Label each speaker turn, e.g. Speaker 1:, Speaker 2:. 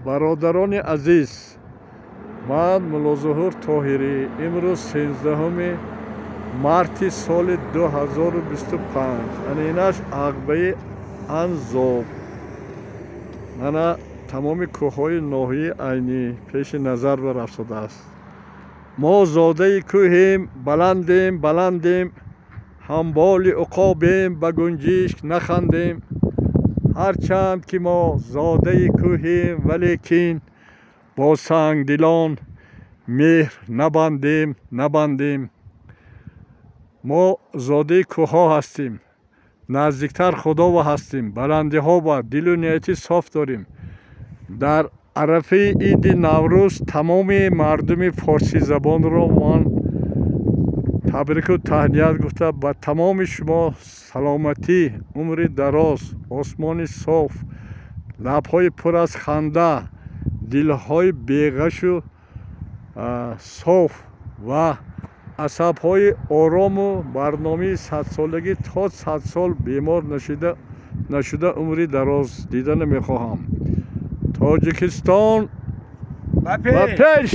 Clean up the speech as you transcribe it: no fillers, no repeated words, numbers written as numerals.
Speaker 1: Бародарони азиз, ман Муллозуҳур Тоҳирӣ. Имрӯз 13 марти соли 2025. Ана инаш ағбаи Анзоб. Мана тамоми кӯҳҳои ноҳияи Айнӣ пеши назар рафтодааст. Мо зодаи кӯҳем, баландем, баландем, ҳамболи уқобем, ба гунҷишк нахандем. Ҳарчанд ки мо зодаи кӯҳем, валекин бо сангдилон меҳр набандем, набандем. Мо зодаи кӯҳҳо ҳастем, наздиктар Худова ҳастем, баландиҳо ба дилу нияти соф дорем. Дар арафаи иди Наврӯз тамоми мардуми форсизабонро ман табрику таҳният гуфта, ба тамоми шумо саломатӣ, умри дароз, осмони соф, лабҳои пур аз ханда, дилҳои беғашу соф ва асабҳои орому барномаи садсолагӣ то 100 сол бемор нашуда умри дароз дида мехоҳам. Тоҷикистон ба пеш!